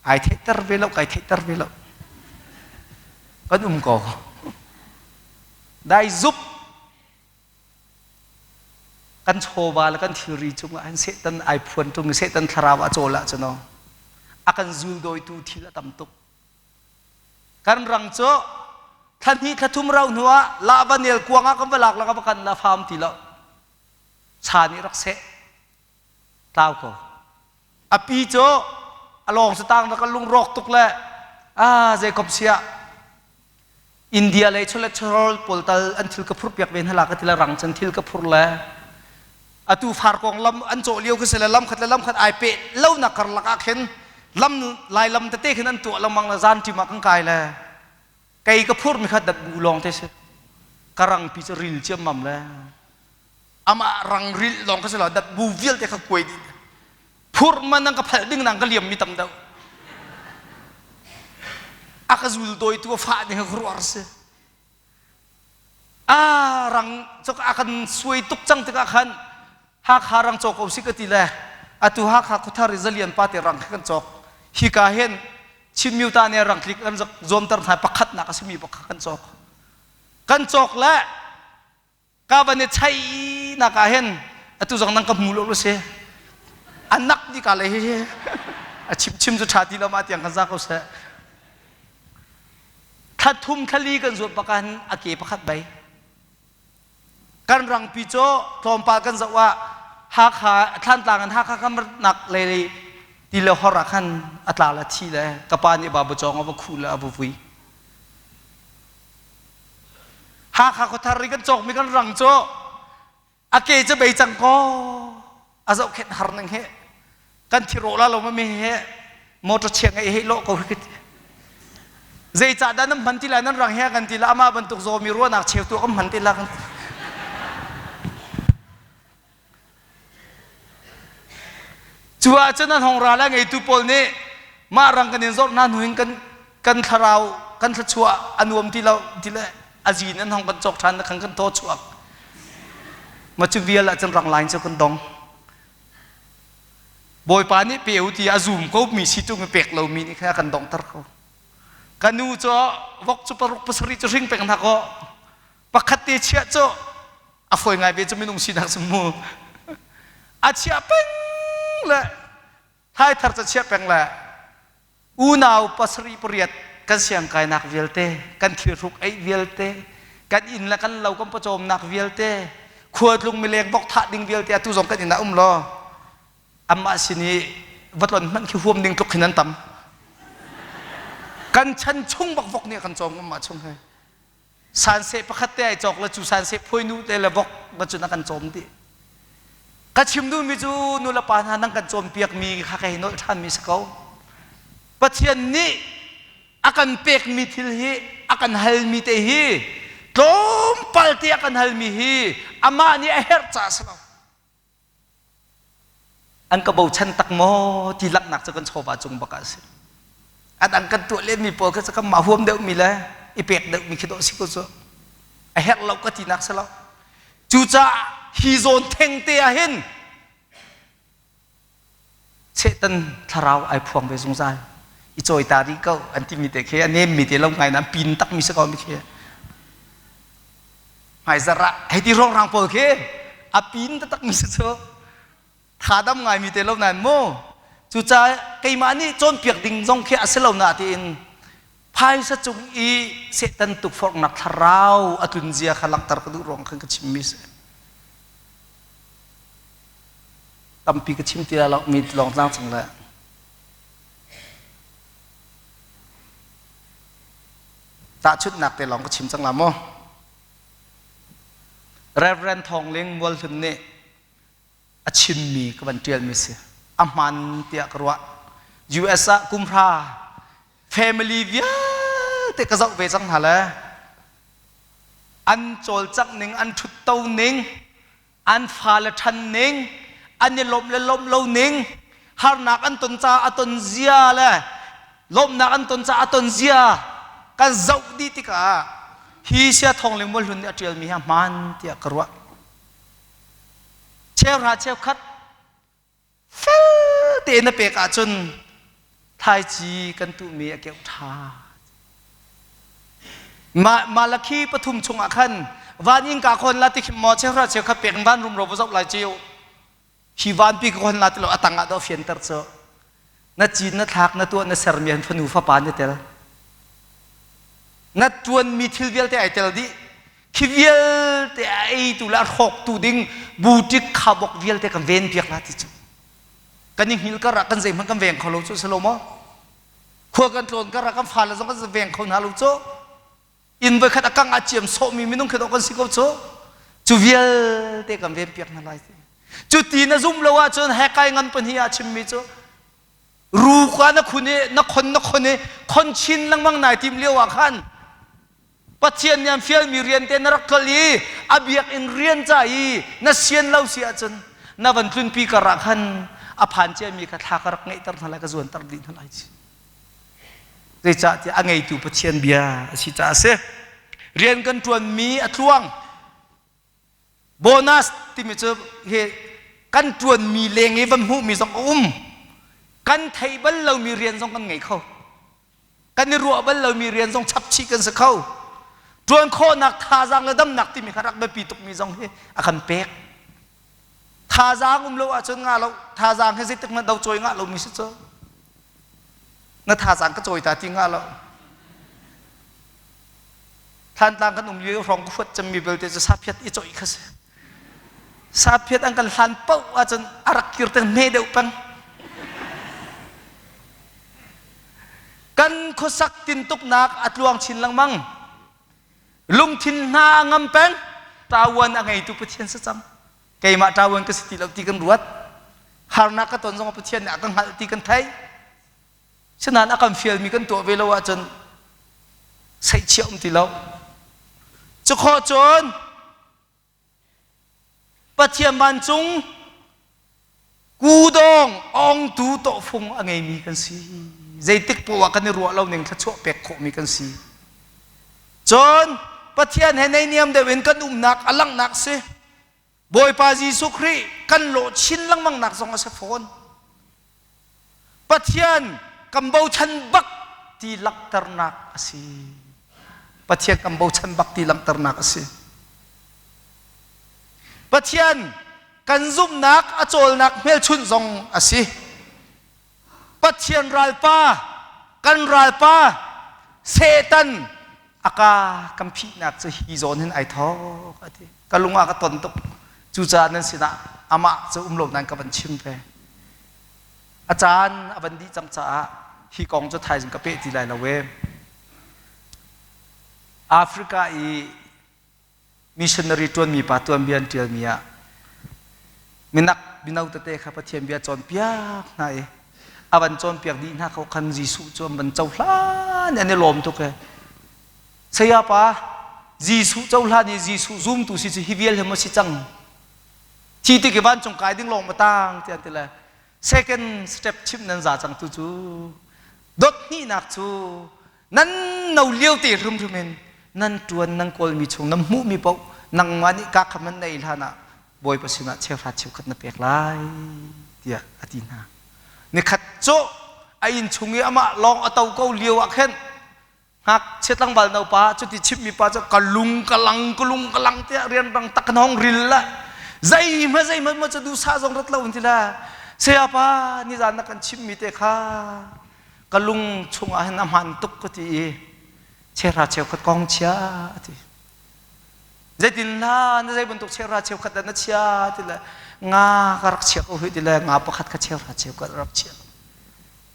ai theihter ve lo kai theihter ve lo kan um ko dai zup Kan chawva le kan thilri cungah hin Satan ai phuan ṭung i Satan thlarau a cawl ahcun aw a kan zuldawitu thil a tam tuk. Kan rang cu thla hnih thla thum rau hnu ah lahva nel kuang ah kan va lak la ka va kan la faam ti lo. Cha nih rak seh. Tlau ko. A pi cu a lawng cu tang rak a lungrawk tuk le ah zeikom siah India lei chawlet chawhrawl pawl tal an thil ka phurh piak ve hna la ka ti le rang cun thil ka phur le atu farkong lam an cawh lio khi si le lam khat le lam khat ai peh lo nak karlak ah khin lam lai lam tete khin an tuah lengmang le zan ṭim ah kan kai le kei ka phur mi kha dat bu lawng te si ka rang pi cu ril ciammam le amah rang ril lawng kha si lo dat bu vialte kha kuai dih phurh man nan ka phalh ding nang ka liam mi tam deuh a ka zul dawitu a fah ding ka ruar si a rang cok a kan suai tuk cang tikah khan Hakha rang cawk ko si ka ti le atu Hakha khuathar i zalian pa te rang kha kan cawk hika hin Chin Myuta ne rang tlik kan zuamter hna pakhatnak a simi bak kha kan cawk kan cawk le Ka van i chainak ah hin atu zong nang ka hmu lo si. A nak di ka le hi a chim chim cu ṭha ti lo ma tiang kan za ko seh. Thla thum thla li kan zuat bak ah hin a ke pakhat bei. Kan rangpi cu tlawmpal kan zoh ah Hakha Thlantlang in Hakha kam nak lei ti le hor ah khan a tla le thi le ka pa nih babu cawng a va khuh le a va vui. Hakha khuathar i kan cawkmi kan rang cu a ke cu bei cang kaw a zohkhenh har ning he kan thirawh la lo ma mi he motor chia ngei he lawh ko hi zeicah dah nan hman ti lai nan rang he kan ti la amah bantuk zawmi ruahnak cheu tu kan hman ti la kan Cu ahcun an hong ral a ngeitu pawl nih mah rang kan in zorh hna hnu in kan kan thlarau kan thluachuah a nuam ti lo ti le a zin an hong kan cawk ṭhan na khan kan thaw chuak. Ma cu vial ahcun rang lain cu kan dong. Bawipa nih pe u ti a zum ko mi si tung i pek lomi nih khan a kan donghter ko. Ka nu cu vok cu paruk pasarih cu hring pek hna kaw pakhat te chiah cu a fawi ngai ve cu minung sinak cu mu a chiah peng le thaithar ca chiah peng le unau pasarih pariat kan siangkainak vialte kan thilhruk eih vialte kan inn le kan lo kan pawcawmnak vialte khualtlung mileng bok thah ding vialte atu zong kan inn ah um law amah sin i va tlon hmanh khi huam ding tluk khin an tam kan chan chung bak vok nih kan cawm amah chung he Sanseh pakhat te ai cawk le cu sanseh phuainu te le vok va cun a kan cawm dih. Ka chim duhmi cu nu le pa hna nan kan cawnpiakmi kha ka hei nolh ṭhanmi si ko. Pathian nih a kan pekmi thil hi a kan halmi te hi tlawmpal te a kan halmi hi amah nih a herh caah a si lo. An ka bochan tak maw ti langhnak cu kan chawva cung bak ah a si. A dang kan tuah lenmi pawl kha cu kan mah huam deuhmi le i pek deuhmi khi dawh si ko cu. A herh lo ka tinak si lo. Cucaah hi zawn theng te ah hin Satan thlarau ai phuang ve zungzal. I cawi ta rih ko an timi te khi a nemmi te lo ngai na pin takmi si ko mi khi. Hmaizarh ah hei ti rongrang pawl khi a pin taktak mi si cu thadam ngaimi te lo nain mu cucaah keimah nih cawnpiak ding zong khi a si lo na tiin phaisa cung i Satan tukforhnak thlarau a tlun zia kha langhter ka duh ruang khan ka chimmi si tampi ka chim ti lo mi lawng tlang chung le Tahchunhnak te lawng ka chim cang la maw? Reverend Thawng Ling Mualhlun nih a chimmi ka van ṭialmi si. A hmaan tiah ka ruah. US ah kumhra family vialte ka zoh ve cang hna le an cawlcangh ning, an ṭhutto ning, an fale ṭhan ning, an i lawmh le lawmh lo ning, harnak an ton caah a ton zia le lawmhnak an ton caah a ton zia kan zoh dih tikah hi sia thawng ling mualhlun nih a ṭialmi hi a hmaan tiah ka ruah. Cheuhra cheukhat fel tein na pek ahcun thlaici kan tuhmi a keuh ṭha. Malakhi pathum chungah khan van innka khon la ti khim maw cheuhra cheukhat pek in van rumro va zoh lai cio. Hi vanpi ka khon la ti lo a tang ah dawh fianter cu. Na cin na thlak na tuah na sermi an fanu fapa na tel. Na ṭuanmi thil vialte ai tel dih. Khi vialte a eitu le a hrawktu ding butik khabok vialte kan ven piak la ti cu. Kan i hngil kar ah kan zeihmanh kan veng kho lo cu si lo maw? Khua kan tlawn kar ah kan fale zong kan veng kho hna lo cu. Inn voikhat a kang ah ciam sawhmi minung khi kan si ko cu. Cu vialte kan ven piak hna lai ti. Cu ti na zum lo ahcun hekai ngan pahnih ah chimmi cu ruka na khun i na khon na khon i khon chin lengmang nai tim lio ah khan Pathian nih an fialmi rian te na rak tlol i a biakinn rian ca i na sian lo si ahcun na van tlunpi kar ah khan a phan ciami kha thla ka rak ngeihter hna lai ka zuanter dih hna lai. Zeicahtiah a ngeitu Pathian bia a si caah a si. Rian kan ṭuanmi a tluang. Bonus timi cu hi kan ṭuanmi leng i van hmuhmi zong a um. Kan theih bal lomi rian zong kan ngei kho. Kan i ruah bal lomi rian zong chap chih kan si kho. Ṭuan khawhnak thazaang le damnak timi kha rak biapi tukmi zong hi a kan pek. Thazaang um lo ahcun nga lo. Thazaang hi zeitik hmanh do cawi ngah lomi si cu. Na thazaang ka cawi ta ti ngah lo. Thlantlang kan um lio hrawng ka huat cemmi belte cu saphiat i cawih kha si. Saphiat an kan hlan paoh ahcun a rak kir te hme deuh peng. Kan khuasak tintuknak a tluang chin lengmang. Lungthin hna a ngam peng. Ṭawan a ngeitu Pathian si cang. Keimah ṭawan ka si ti lo ti kan ruat. Harnak ka ton zong Pathian nih a ka hngalh ti kan theih. Sinain a kan fialmi kan tuah ve lo ahcun seihchiah um ti lo. Cukhawh cun Pathian vancung kudawng ongtu tawhfung a ngeimi kan si. Zeitik poah ah kan i ruah lo ning thluachuah pek khawhmi kan si. Cun Pathian he naihniam deuh in kan umnak a langhnak si. Bawipa Jesuh Khrih kan lawh chin lengmang nak zong a si fawn. Pathian kan bochan bak ti langhternak a si. Pathian kan bochan bak ti langhternak a si. Pathian kan zumhnak a cawlnak hmelchunh zong a si. Pathian ralpa, kan ralpa Satan a ka kan phihnak cu hi zawn hin ai thawk a ti. Ka lung ah ka ton tuk. Cucaah nan sinah amah cu um lo nan ka van chim ve. A caan a van dih cang caah hi kong cu thaizing ka peh ti lai lo e. Africa i missionary ṭuanmi pa tuanbia an ṭialmi ah minak mino tete kha Pathian bia cawnpiak hna i a van cawnpiak dih hna kho khan Jesuh cu an van cohlan an i lawm tuk e. Saya pa Jesuh cohlan i Jesuh zumtu si cu hi vial hi maw si cang thi tik i vancung kai ding lawng ma tang tiah an ti le second step chim nan za cang tu cu dot hnihnak cu Nan no lio te hrimhrim in nan ṭuan nan kawlmi chung nan hmuhmi paoh nangmah nih ka kha man na ei hlan ah Bawipa sinah cheuhra cheukhat na pek lai tiah a ti hna. Nikhat cu a inn chung i amah lawng a to ko lio ah khin ngakchia tlangval no pa cuti chimmi pa cu ka lung ka lang ka lung ka lang tiah rianrang tak kan hong ril la zeihmanh zeihmanh maw cu duhsah zong rat lo an ti la saya pa nizan na kan chimmi te kha ka lung chungah hin a hmaan tuk ka ti i chehra cheukhat kong chia a ti zeitin hla na zei bantuk chehra cheukhat dah na chia ti le nga ka rak chia ko hui ti le nga pakhat kha chehra cheukhat rak chia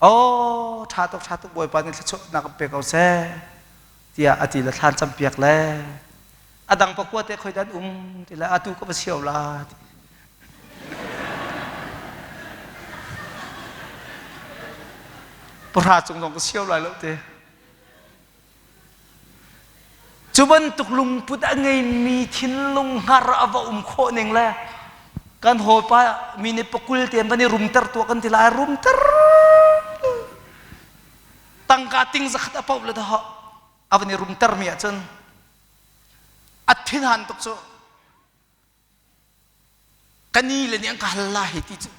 oh ṭha tuk ṭha tuk bawipa nih thluachuahnak kan pe ko seh tiah a ti le thlan campiak le a dang pakua te khoi dan um ti le atu ka va sio la ti. Pahra cung zong ka sio lai lo te. Cu bantuk lungput a ngeimi thinlung hngar a va um khawh ning le kan hawipa mi nih pakul te an van i rumter tuah kan ti lai rumter tangka ting zakhat a poh le dah a van i rumter mi ahcun a thinhan tuk cu Ka ni le nih an ka hal lai hei ti cu.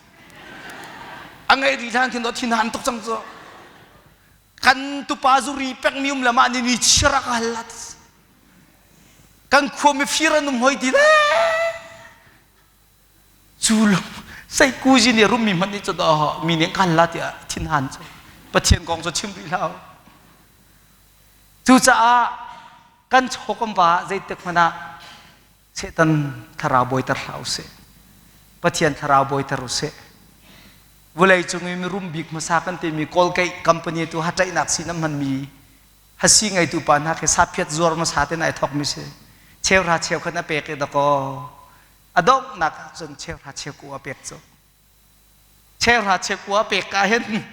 A ngaih rih hlan khin thin han tuk cang cu. Kan tupa zuri pekmi um le mah nih ni chiar a ka hal la. Kan khua mifir an um hoi ti le. Cu lung seikuzi nih rummi hmanh nih cu dah mi nih kan la tiah thin han cu. Pathian kong cu chim rih hlah. Cucaah kan chaw kan va zeitik hmanh ah Satan thlarau bawiter hlah usih. Pathian thlarau bawiter usih. Vulei cung i mirum bik hmasa kan timi Colgate company tu hatlaihnak sin an hmanmi hasi ngeitu pa hna khi saphiat zuar hmasa ten ai thokmi si. Cheuhra cheukhat a pek i dakaw a donghnak ahcun cheuhra cheukua a pek cu. Cheuhra cheukua a pek ka hin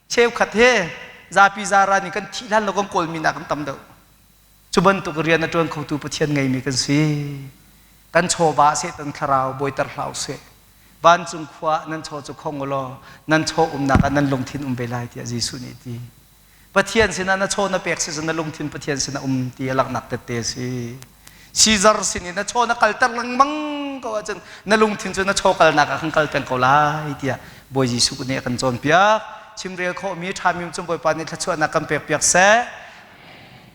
cheukhat he zapi zara nih kan thih hlan lo kan kawlmi nak kan tam deuh. Cu bantuk rian a ṭuan khotu Pathian ngeimi kan si. Kan chawva Satan thlarau bawiter hlah usih. Vancung khua nan chaw cu khong u law nan chaw umnak ah nan lungthin um ve lai tiah Jesuh nih a ti. Pathian sinah na chaw na pek si na lungthin Pathian sinah um ti a langhnak tette a si. Caesar sin in na chaw na kalter lengmang ko ahcun na lungthin cu na chaw kalnak ah khan kal peng ko lai tiah Bawi Jesuh nih a kan cawnpiak. Chimrel khawhmi ṭhami cung Bawipa nih thluachuahnak kan pekpiak seh.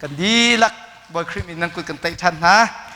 Kan dihlak Bawi Khrih min nan kut kan tlaih ṭhan hna.